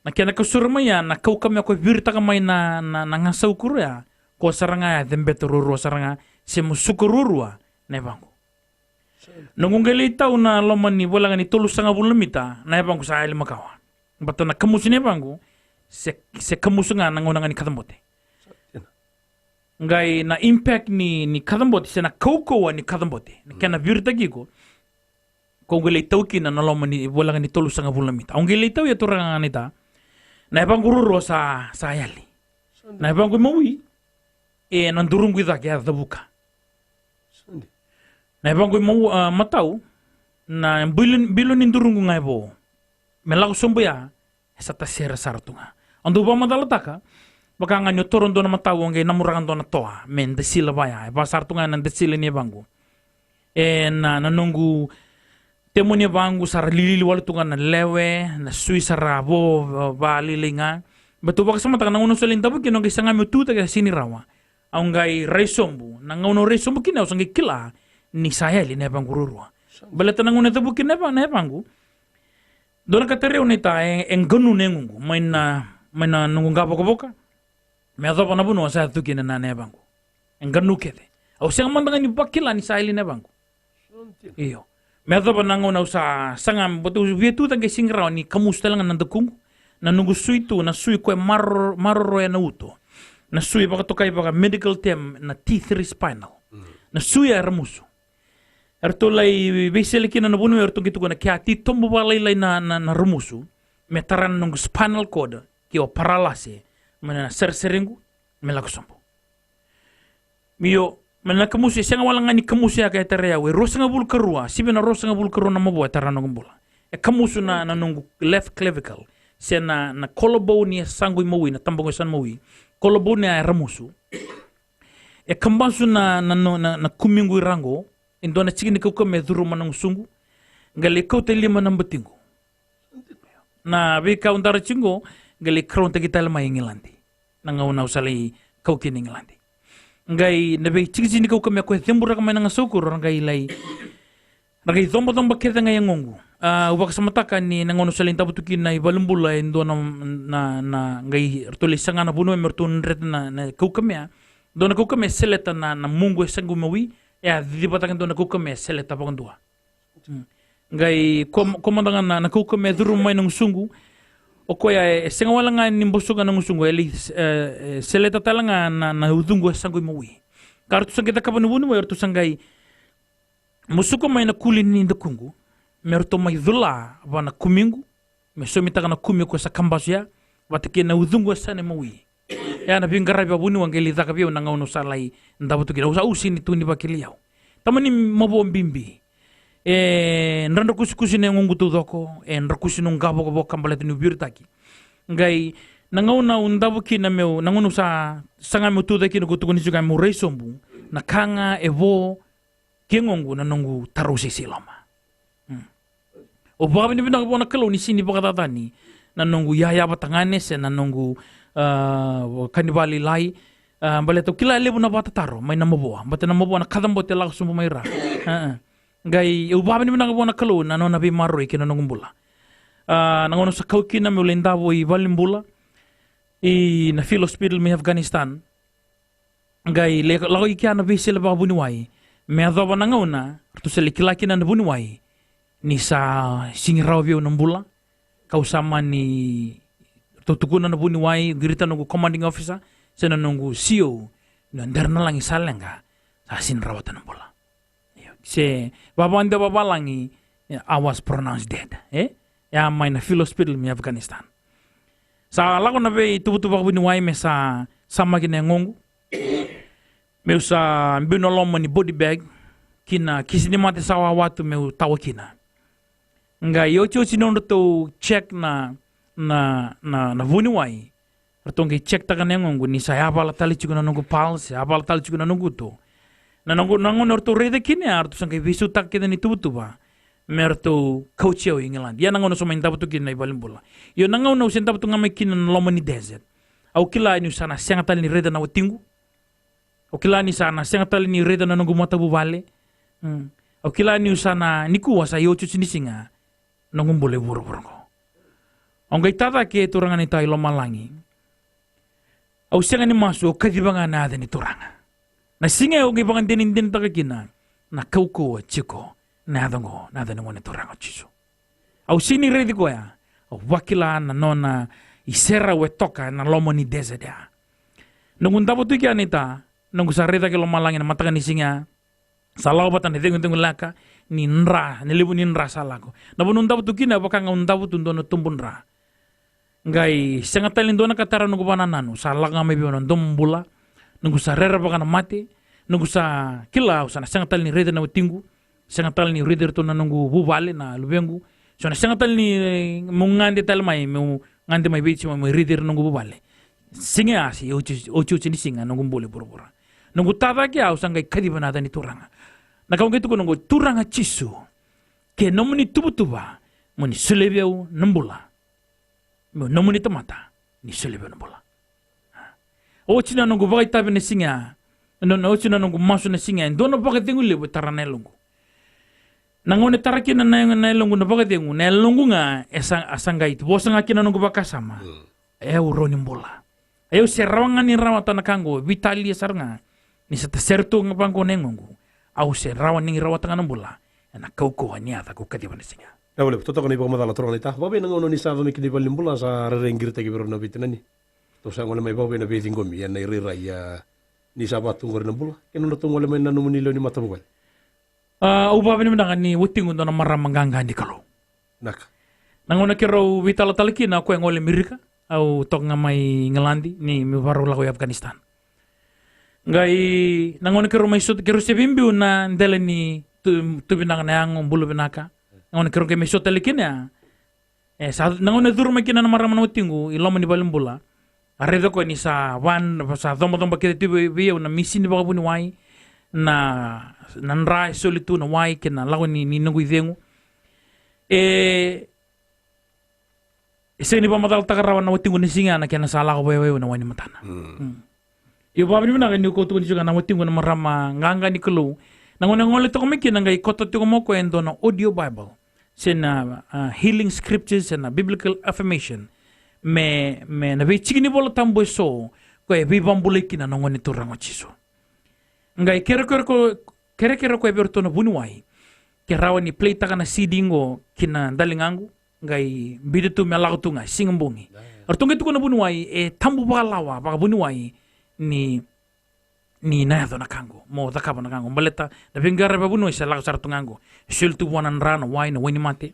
na kena kausura mai ya, na kaukamea ko e viritaka mai na, na, na gasaukuro ya, ko sara ga ya cebeta ruarua sara ga, se musuka ruarua na yavaqu. Noqu qai lai tau na loma ni voleka ni tolusagavulu na mita, na yavaqu sa yali makawa. Baleta na kamusu ni yavaqu se, se kamusu ga na gauna ga ni kacabote. Qai na impact ni, ni kacabote, se na kaukauwa ni kacabote, na kena viritaki iko. Ko qai lai tau kina na loma ni voleka ni tolusagavulu na mita. Au qai lai tau, ia turaga, naita, na yavaqu ruarua sa, sa yali. Na yavaqu imawi, e na duruqu i cake a cavuka. Na yavaqu imau, a, matau, na bilo, bilo ni duruqu ga e vo. Me lako sobu ya, e sa tasere sara tu ga. Au dau vakamacalataka, vaka ga ni o toro dua na matau, o qai namuraka dua na toa me dasila vaya, e va sara tu ga na dasila ni yavaqu. E na, na noqu temo ni yavaqu sa ra lilili wale tu ga na lewe, na sui sa ra vo, va, valailai ga. Baleta au vakasamataka na gauna au sa lai davo kina, au qai saga meu tucake, e sega ni rawa. Au qai rai sobu. Na gauna au rai sobu kina, au sa qai kila ni sa yali na yavaqu ruarua. Baleta na gauna e cavuki na yava-, na yavaqu, dua na ka e tarai au, naita, e, e qanu na yagoqu mai na, mai na noqu qavokavoka me yacova na vanua sa yaco tu kina na, na yavaqu. E qanu kece. Au sega mada ga ni vakila ni sa yali na yavaqu. Io. Me yacova na gauna au sa saga, baleta au via tu cake, e sega ni rawa ni kamusu tale ga na dakuqu. Na noqu sui tu, na sui koya e maroro, maroroya na uto. Na sui vakatokai vaka medical term na T three spinal. Mm. Na sui ya e ramusu. Eratou lai veisele kina na vanua eratou qai tukuna ke a titobu vakalailai na, na, na ramusu, me tara na noqu spinal cord, ke o paralase, mai na sereserequ me lako sobu. Io, mai na kamusu, e sega wale ga ni kamusu ya ka e tarai au, e ruasagavulu ka rua, sivi na ruasagavulu ka rua na mavoa e tara na noqu bula. E kamusu na, na noqu left clavicle, se na, na collarbone e yasaqu imawi, na tabaqu e yasana imawi. Collarbone ya e ramusu. E kabasu na, na, na, na, na kumiqu i ra qo, e dua na tiki ni kaukamea e curu mai na gusuqu, qai lai kauta e lima na batiqu. Na veika au dara tiko qo, qai lai crown-taki tale mai e Igiladi. Na gauna au sa lai kau kina e Igiladi. Qai na veitikitiki ni kaukamea ko e ceburaka mai na gasaukuro, ra qai lai, ra qai cobacoba kece ga e yagoqu. A, au vakasamataka ni na gauna au sa lai davo tu kina i valenibula e dua na, na, na qai ratou lai saga na vuniwai me ratou dreta na, na kaukamea. Dua na kaukamea e seleta na, na muqu e yasaqu imawi, e a cicivataka dua na kaukamea e seleta vakadua. Mm. Qai ko, ko mada ga na, na kaukamea e curu mai na gusuqu. O koya e, e sega wale ga ni bosoka na gusuqu, e lai, e, e, seleta tale ga na, na ucuqu e yasaqu imawi. Ka ratou sa qai cakava na vuniwai, ratou sa qai musuka mai na kuli ni dakuqu, me ratou mai cula va na kumiqu, me somitaka na kumi ko sa kabasu ya, vata kei na ucuqu e yasana imawi. E a na veiqaravi vakavuniwai qai lai caka vei au na gauna au sa lai davo tu kina. Au sa, au sega ni tukuni vakilai au. Tamani mavoa bibi. E dra drakusikusi na yagoqu taucoko, e drakusi noqu qavokavoka baleta niu viritaki. Qai na gauna au davo kina meu, na gauna au sa saga meu tucake kina, ko tukuni tiko ga meu rai sobu, na ka ga e vo ki yagoqu na noqu tarau seisei loma. Mm. Au vakavinavinaka vua na Kalou ni sega ni vakacacani na noqu yaya vata gane se na noqu, a, ka ni vakalailai. A, baleta au kila e levu na vakatataro mai na mavoa, baleta na mavoa na kacabote e lako sobu mai ra. A, a. Qai au vakavinavinaka vua na Kalou na nona veimaroroi kei na noqu bula. A, na gauna au sa kau kina meu lai davo i valenibula, i na Field Hospital mai Afghanistan. Qai lai lako i kea na veisele vakavuniwai. Me yacova na gauna ratou sa lai kila kina na vuniwai ni sa sega ni rawa vei au na bula. Kau sa mani, ratou tukuna na vuniwai, qirita noqu commanding officer se na noqu C O, ni o Dere na Lagi sa leqa, sa sega ni rawata na bula. Io, se vavadeva vavalagi, I was pronounced dead, e? E a mai na Field Hospital mai Afghanistan. Sa lako na veituvatuva vakavuniwai me sa samaki na yagoqu. Meu sa biu na loma ni body bag ki na kisi ni mate sa wawa tu meu tawa kina. Qai otioti ni nodratou check na, na, na, na vuniwai, ratou qai check-taka na yagoqu ni sa yavala tale tiko na noqu pulse, yavala tale tiko na noqu uto. Na noqu, na gauna ratou raica kina ya, ratou sa qai veisautaka kece na ituvatuva me ratou kauti au i Igiladi. Ia na gauna au sa mai davo tu kina i valenibula. Io, na gauna au se davo tu ga mai kina na loma ni desert, au kila niu sa na sega tale ni raica na watiqu. Au kila ni sa na sega tale ni raica na noqu matavuvale. Mm. Au kila niu sa na, nikua sa iotioti ni siga noqu bula e vuravura oqo. Au qai tacake, Turaga naita i lomalagi. Au sega ni masu, au kaciva ga na yaca ni Turaga. Na siga au qai vakadinadinataka kina na kaukauwa tiko na yaca oqo, na yaca ni Gone Turaga o Jisu. Au sega ni raici koya, au vakila na nona iserau e toka ena loma ni desert ya. Noqu davo tu i kea naita, noqu sa rai cake i lomalagi na mataka ni siga ya, sa lako vata na cegucegu leka ni dra, na levu ni dra sa lako. Na vanua au davo tu kina, vaka ga au davo tu dua na tubu dra. Qai sega tale ni dua na ka tara noqu vakanananu, sa lako ga mai vei au na domobula. Noqu sa rerevaka na mate, noqu sa kila au sa na sega tale ni raica na watiqu, sega tale ni raici iratou na noqu vuvale, na luvequ. Sa na sega tale ni, eh, meu gade tale mai, meu gade mai Viti mai, meu raici ira na noqu vuvale. Siga ya se iotioti, otioti ni siga noqu bula e vuravura. Noqu tacake au sa qai kaciva na yaca ni Turaga. Na ka au qai tukuna oqo, Turaga Jisu, ke nomuni tuvatuva, mo ni solia vei au na bula. Meu nomuni tamata, ni solia vei au na bula. Oti na noqu vakaitavi na siga ya, na, na oti na noqu masu na siga ya, e dua na vakacegu levu e tara na yaloqu. Na gauna e tara kina na, na yaloqu na vakacegu, na yaloqu ga e sa, a sa qai vosa ga kina na noqu vakasama. Mm. E, au rawa ni bula. Au se rawa ga ni rawata na ka oqo, veitalia sara ga ni sa tasere tu ga vaqo na yagoqu. Au se rawa ni rawata ga na bula ena kaukauwa ni yaca ko kaciva na siga. Vinaka vakalevu, totoka na ivakamacala, turaga naita. Vakavei na gauna ni sa yaco mai kina i valenibula, sa rairai qiritaki vei rau na veitinani? Tou sa gole mai vakavei na veiciqomi ena irairai, a, ni sa vaka tu qori na bula kei na nodratou gole mai na nomuni lewe ni matavuvale? A, au vakavinavinaka ni watiqu dua na marama qaqa ni Kalou. Vinaka. Na gauna keirau veitalatala kina, o koya e gole Amerika, au toka ga mai Igiladi ni meu vakarau lako i Afghanistan. Qai na gauna keirau mai sota, keirau se veibiu na dela ni tu, tu vinaka na yago, bula vinaka. Na gauna keirau qai mai sota tale kina ya, e, sa, na gauna e curu mai kina na marama na watiqu i loma ni valenibula, a raica o koya ni sa van, sa cobacoba kece tu vei, vei au na misini vakavuniwai, na, na dra e soli tu na wai kei na lako ni, ni noqu icegu. E, e sega ni vakamacalataka rawa na watiqu na siga ya na kena sa lako vei au na wai ni matana. Mm. Io, vakavinavinaka niu kauta tiko tiko ga na watiqu na marama qaqa ni Kalou. Na gauna e gole toka mai kina qai koto tiko mai o koya e dua na audio Bible, se na, ah, healing scriptures, se na biblical affirmation, me, me na veitiki ni Vola Tabu eso, koya e veivakabulai kina na Gone Turaga o Jisu. Qai kerekere ko, kerekere o koya vei iratou na vuniwai ke rawa ni play-taka na C D qo ki na daligaqu, qai biuta tu me lako tu ga siga bogi. Eratou qai tukuna na vuniwai, e tabu vakalawa vakavuniwai ni, ni na yaco na ka qo, mo cakava na ka qo. Baleta na veiqaravi vakavuniwai sa lako sara tu ga qo. E soli tu vua na dra, na wai, na wai ni mate.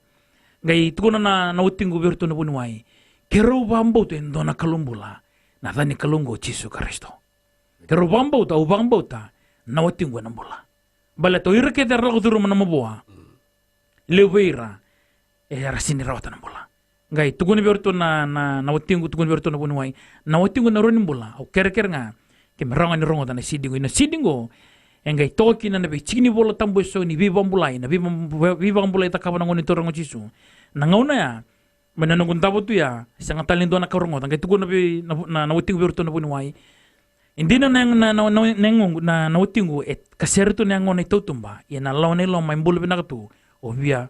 Qai tukuna na, na watiqu vei iratou na vuniwai, keirau vakabauta e dua na Kalou bula, na yaca ni Kalou qo o Jisu Karisito. Keirau vakabauta, au vakabauta na watiqu ena bula. Baleta o ira kece era lako curuma na mavoa, levu vei ira era sega ni rawata na bula. Qai tukuna vei iratou na, na, na watiqu, tukuna vei iratou na vuniwai, na watiqu na rua ni bula, au kerekere ga ke me rawa ga ni rogoca na C D qo. Io, na C D qo e qai toka kina na veitiki ni Vola Tabu eso ni veivakabulai, na veiva-, veivakabulai e cakava na Gone Turaga o Jisu. Na gauna ya, mai na noqu davo tu ya, sega tale ni dua na ka au rogoca. Qai tukuna vei na, na, na watiqu vei iratou na vuniwai, e dina na, na, na, na, na yagoqu, na, na watiqu e kasere tu na yagona i tautuba, ia na lawa ni loma e bula vinaka tu. O via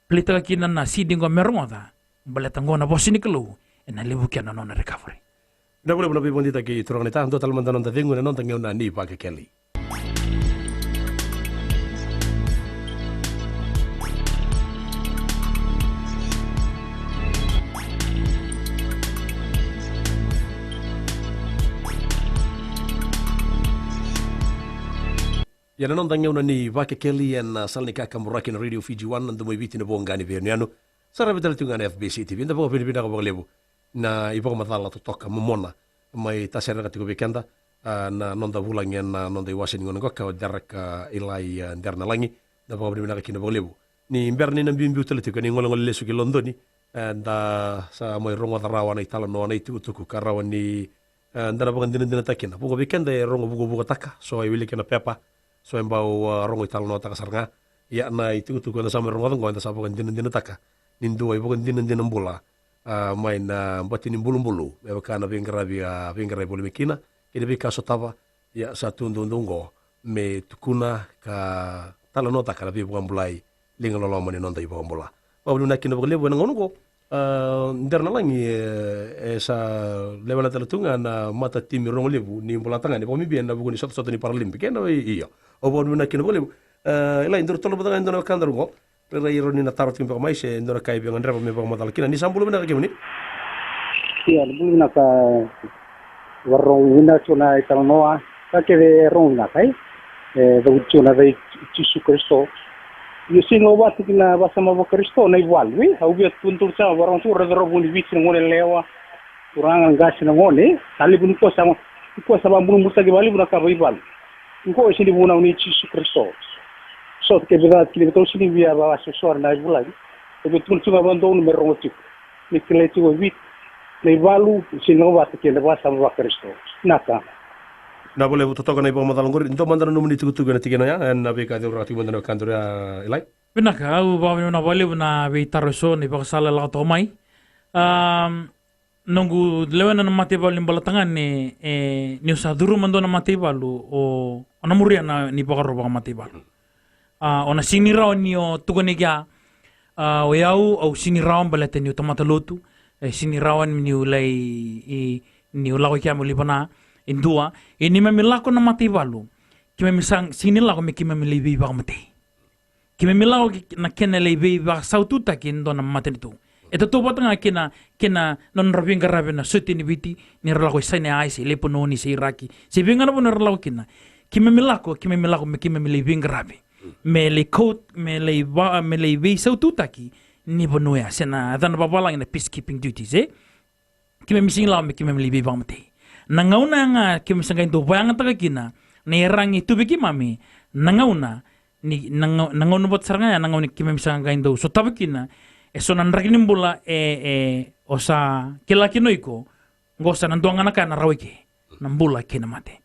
play-taka kina na C D qo me rogoca, baleta qo na vosa ni Kalou, ena levu kina na nona recovery. Vinaka vakalevu na veivakadeitaki, turaga naita. Dua tale mada na noda cegu ena noda gauna ni Vakekeli. Ia na noda gauna ni Vakekeli ena sala ni kakaburaki na Radio Fiji One, na domo i Viti, na voqa ni veiyanuyanu. Sa ravi tale tiko ga na F B C T V. Da vakavinavinaka vakalevu na ivakamacala totoka momona mai tasereka tiko vei keda, ah, na noda vulagi ena noda iwase ni gauna qoka, o Derek, ah, Ilai, ah, Derenalagi. Da vakavinavinaka kina vakalevu. Ni bera ni na biubiu tale tiko ena igolegole lesu ki Lodoni, eh, da sa mai rogoca rawa na italanoa, na itukutuku ka rawa ni, eh, da na vakadinadinataka kina. Vuqa vei keda e rogo vukavukataka, so e wilika ena pepa, so e bau, ah, rogo italanoataka sara ga. Ia na itukutuku eda sa mai rogoca oqo, eda sa vakadinadinataka ni dua ivakadinadina bula, ah, mai na bati ni bulubulu, me vaka na veiqaravi, ah, veiqaravi voli mai kina kei na veika sotava. Ia sa tu doudou oqo me tukuna ka talanoataka na veivakabulai liga loloma ni noda iVakabula. Vakavinavinaka kina vakalevu ena gauna oqo. Ah, Derenalagi, e, e sa lewena tale tu ga na matatimi rogo levu ni bula tagane, vakabibi ena vuku ni sotasota ni Paralympic. Ena, i, io. Au vakavinavinaka kina vakalevu. Ah, Ilai, daru tolo vata ga e dua na wekadaru oqo. Rairai rawa ni na taro tiko beka mai se dua na ka e via gadreva me vakamacala kina. Ni sa bula vinaka kemuni. Ia, bula vinaka. Vakarorogo vinaka tiko na italanoa. Ka kece e rogo vinaka, e? E cavuti tiko na yaca i Jisu Karisito. Ia sega ni vaka kina na vakasama vaKarisito na ivalu, e? Au via tukuna tiko, vakarorogo tiko, raica rawa vua ni Viti na gone yalewa, turaga, qase, na gone, e? Sa levu ni koya sa, ni koya sa vakabulabulataki vakalevu na ka vakaivalu. Oqo e sega ni vunau nei Jisu Karisito. So, ke vei cava, kina vei tou sega ni via vakasosora na ivulagi. E vei tukuna tiko ga vakadodonu me rogo tiko. Me kilai tiko e Viti na ivalu, e sega ni lako vata kei na vakasama vaKarisito. Vinaka. Vinaka vakalevu, totoka na ivakamacala oqori. Dua mada na nomuni itukutuku ena tikina oya, ena veika ceurawataki mada na wekadaru ya, Ilai. Vinaka, au vakavinavinaka vakalevu na veitaro eso, na ivakasala e lako toka mai. Am, noqu lewena na mataivalu ni bula tagane, e, niu sa curuma dua na mataivalu, o, o na muria na, ni vakaro vakamataivalu. A, o na sega ni rawa ni o tukuna kina, a, o yau, au sega ni rawa baleta niu tamata lotu, e, sega ni rawa niu lai, i, niu lako i kea meu lai vana, e dua, e neimami lako na mataivalu, keimami sa, sega ni lako me keimami lai veivakamatei. Keimami lako ki, na kena lai veivakasaututaki e dua na matanitu. E tautauvata ga kei na, kei na nodra veiqaravi na sotia ni Viti, ni ra lako i Sinai, se Lepanoni, se Iraki, se vei ga na vanua era lako kina. Keimami lako, keimami lako me keimami lai veiqaravi. Me lai kau, me lai va, me lai veisaututaki ni vanua ya, se na yacana vavalagi na peacekeeping duties, e? Keimami sigi lako me keimami lai veivakamatei. Na gauna ya ga keimami sa qai dau vakayagataka kina na iyaragi e tu vei keimami, na gauna ni, na gau-, na gauna vata sara ga ya, na gauna keimami sa qai dau sotava kina e so na draki ni bula, e, e, o sa kila kina o iko, qo sa na dua ga na ka ena rawa i ke, na bula kei na mate.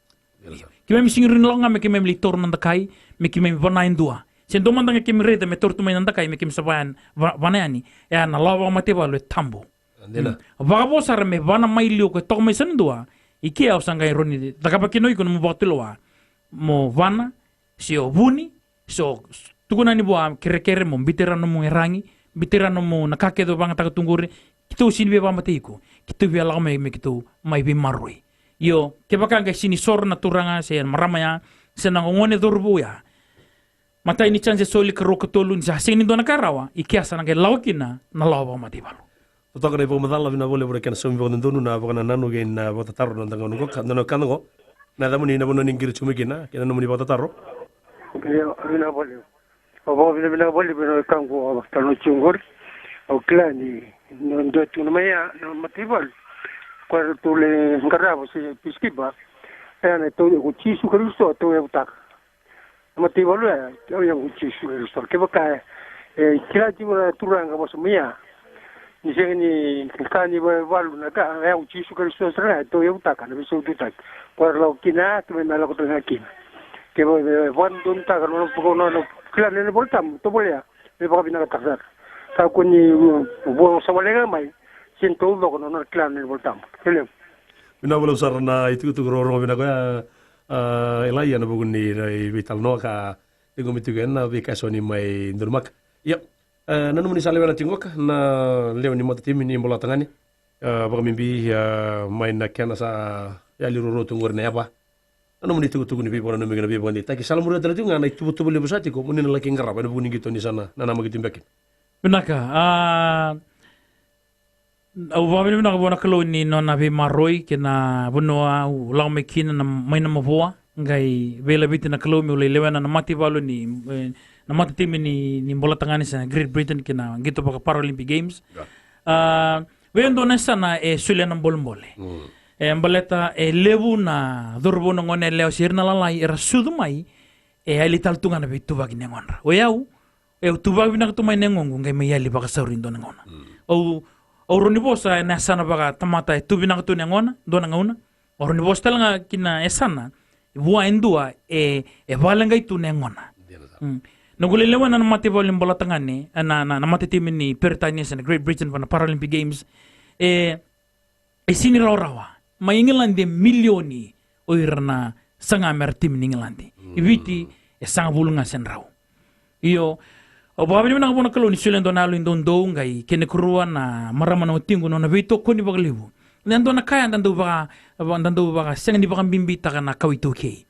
Keimami sigi rawa ni lako ga me keimami lai taura na dakai, me keimami vana e dua. Se dua mada ga keimami raica me taura tu mai na dakai, me keimami sa vaya-, va-, vana yani, e a na lawa vakamataivalu e tabu. Dina. Mm. Vakavo sara me vana mai liu ko e toka mai sa na dua, i kea o sa qai rawa ni cakava kina o iko na nomu vakatulewa. Mo vana, se o vuni, se o tukuna ni vua kerekere mo biuta ira na nomu iyaragi, biuta ira na nomu na ka kece o vakayagataka tu qori, keitou sega ni via vakamatei iko, keitou via lako mai me keitou mai veimaroroi. Io, kevaka qai sega ni soro na turaga, se na marama ya, se na gone cauravou ya, matai ni chance e soli, karua, katolu, ni sa sega ni dua na ka e rawa, i kea sa na qai lako kina na lawa vakamataivalu. Totoka na ivakamacala, vinaka vakalevu na kena saumi vakadodonu, na vakanananu kei na vakatataro na noda gauna qo, ka, na noda gauna qo. Na yacamuni, na vanua ni qiri tiko mai kina, kei na nomuni vakatataro. Io, vinaka vakalevu. Au vakavinavinaka vakalevu ena wekaqu, au talanoa tiko qori. Au kila ni, ni dua e tukuna mai ya na mataivalu, koya ratou lai qarava se peacekeeper. E, na tau, ko Jisu Karisito e tauyavutaka na mataivalu ya, e tauyavutaka ko Jisu Karisito. Kevaka e, e kila tiko na turaga vosa mai ya ni sega ni ka ni va-, valu na ka, e, ko Jisu Karisito sara ga e tauyavutaka na veisaututaki. Koya era lako kina, keimami na lako tale ga kina. Ke va-, va-, vakadodonutaka na nona, nona, nona kila na iVolatabu, tovolea me vakavinakataka sara. Kakua ni, mm, vo sa wale ga mai, sega ni taucoko na nona kila na iVolatabu. Kelevu. Vinaka vakalevu sara na itukutuku rogorogo vinaka oya, a, Elaia, ena vuku ni, na veitalanoa ka ciqomi tiko ena veika e so ni mai donumaka. Ia, e, nanuma ni sa lewena tiko qoka na lewe ni matatimi ni Bolatagane, e, vakabibi, e, mai na kena sa yali ruarua tu qori na yava. Na nomuni tukutuku ni veivakananumi kei na veivakadeitaki. Sa muria tale tiko ga na ituvatuva levu sa tiko mo ni na laki qarava ena vuku ni qito ni sa na, na namaki tu beka kina. Vinaka, a, au vakavinavinaka vua na Kalou ni nona veimaroroi kei na vanua au lako mai kina na, mai na mavoa, qai veilaveti na Kalou meu lai lewena na mataivalu ni, e, na matatimi ni, ni Bolatagane se na Great Britain kei na qito vaka Paralympic Games. A, vei au e dua na yasana e solia na bolebole. Mm. E baleta e levu na cauravou, na gone yalewa se ira na lalai era sucu mai e yali tale tu ga na veituvaki ni yagodra. O yau, e, au tuvaki vinaka tu mai na yagoqu, qai mai yali vakasauri e dua na gauna. Mm. Au, au rawa ni vosa ena yasana vakatamata e tu vinaka tu na yagona, dua na gauna. Au rawa ni vosa tale ga kina yasana vua e dua e, e vakaleqai tu na yagona. Dina sara. Mm. Noqu lai lewena na mataivalu ni Bolatagane, e, na, na, na matatimi ni Peritania se na Great Britain vaka na Paralympic Games. E, e sega ni rawarawa. Mai Igiladi e milioni o ira na saga me ra timi ni Igiladi. Mm. I Viti e sagavulu ga se drau. Io, au vakavinavinaka vua na Kalou ni solia e dua na yalo ni doudou, qai kena ikarua na marama na watiqu, nona veitokoni vakalevu. Na dua na ka ya da dau vaka, da dau vaka sega ni vakabibitaka na kawa iTaukei.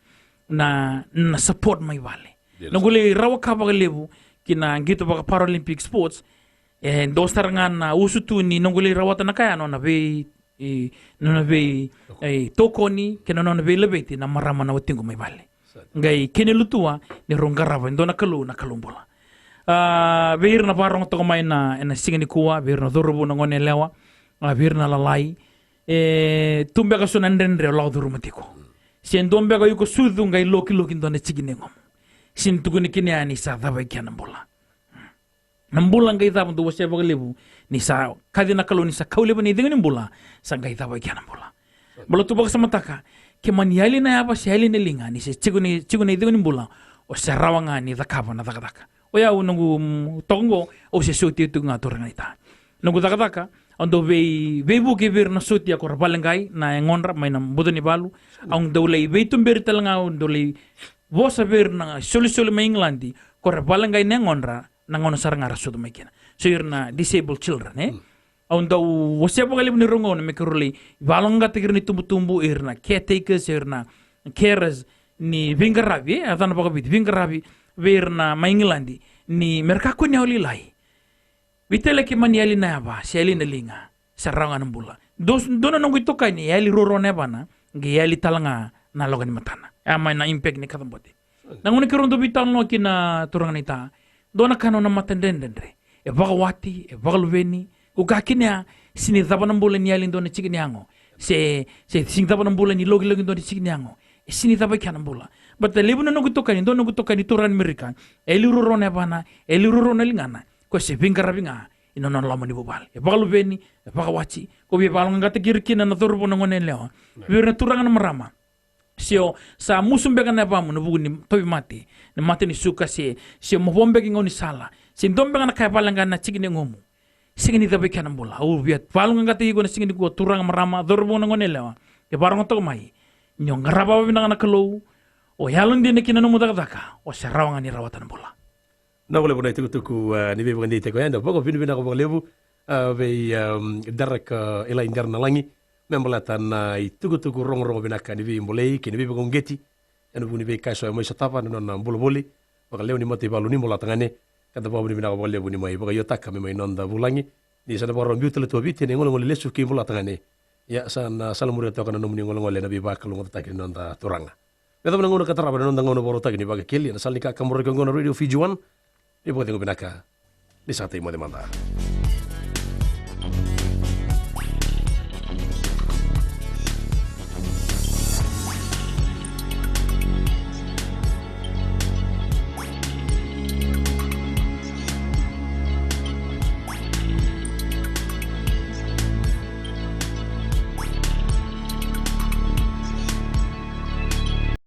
Na, na support mai vale. Yes. Noqu lai rawa ka vakalevu ki na qito vaka Paralympic Sports, e dua sara ga na usutu ni noqu lai rawata na ka ya, nona vei, e, nona vei, e, tokoni kei na nona veilaveti na marama na watiqu mai vale. Sa dina. Qai kena ilutua ni rau qarava e dua na Kalou, na Kalou bula. A, vei ira na vakarogo toka mai na, ena siga nikua, vei ira na cauravou, na gone yalewa, a, vei ira na lalai, e tu beka so na dredre o lako curuma tiko. Mm. Se dua beka o iko sucu qai lokiloki dua na tiki ni yagomu. Sega ni tukuni kina ya ni sa cava i kea na bula. Na bula qai cava, dou wasea vakalevu ni sa kaci na Kalou ni sa kau laivi na icegu ni bula, sa qai cava i kea na bula. Bula tu vakasamataka, ke mani yali na yava se yali na liga, ni se tiko ni, tiko na icegu ni bula, o se rawa ga ni cakava na cakacaka. O yau noqu, mm, toka qo, au se sotia tu ga, turaga naita. Noqu cakacaka, au dau vei, veivuke vei ira na sotia ko ra valeqai na yagodra mai na buca ni valu. Au dau lai veituberi tale ga, au dau lai vosa vei ira na isolisoli mai Igiladi ko ra valeqai na yagodra, na gauna sara ga ra sucu mai kina. So ira na disabled children, e? Mm. Au dau wasea vakalevu ni rau gauna me keirau lai valoqaqataki ira na itubutubu, ira na caretakers, ira na carers ni veiqaravi, e? A yacana vakaviti, veiqaravi vei ira na mai Igiladi, ni me ra kakua ni yali lai. Vei tale ke mani yali na yava, se yali na liga, sa rawa ga na bula. Dou, dou na noqu itokani, e yali ruarua na yavana, qai yali tale ga na loka ni matana. E a mai na impact ni kacabote. Na gauna keirau dau veitalanoa kina, turaga naita, dua na ka nona matadredredre. e vakawati, e vakaluveni. Ko ka kina ya, sega ni cava na bula ni yali dua na tiki ni yago. Se, se sega ni cava na bula ni lokiloki dua na tiki ni yago. E sega ni cava i kea na bula. But e levu na noqu itokani, dua na noqu itokani turaga ni Amerika, e liu ruarua na yavana, e liu ruarua na ligana. Ko se veiqaravi ga ina nona loma ni vuvale. E vakaluveni, e vakawati. Ko via vakaloqaqataki ira kina na cauravou, na gone yalewa. Vei ira na turaga, na marama. Se o sa musu beka na yavamu ena vuku ni tauvimate, ni mate ni suka, se, se o mavoa beka i gaunisala, se dua beka na ka e vakaleqa ena tiki ni yagomu. Sega ni cava i kea na bula. Au via vakaloqaqataki iko ena siga nikua, turaga, marama, cauravou, na gone yalewa. Ke vakarogo toka mai. Ni o qarava vakavinaka na Kalou, o yalodina ki na nomu cakacaka, o se rawa ga ni rawata na bula. Vinaka vakalevu na itukutuku, a, ni veivakadeitaki oya, eda vakavinavinaka vakalevu, a, vei, a, Derek, a, Eli Dera na lagi, me baleta na itukutuku rogorogo vinaka ni veibolei kei na veivakauqeti ena vuku ni veika eso e mai sotava na nona bula voli vakalewe ni mataivalu ni Bolatagane. Ka da vakavinavinaka vakalevu ni mai vakaiotaka me mai noda vulagi. Ni sa na vakarau biu tale tu o Viti ena igolegole lesu ki Bolatagane, ia sa na salamuria toka na nomuni golegole na veivakalougatataki ni noda turaga. Me yacova na gauna ka tarava ena noda gauna vakarautaki ni Vakekeli ena sala ni kakaburaki oqo na Radio Fiji One. Ni vakacegu vinaka. Ni sa tei moce mada.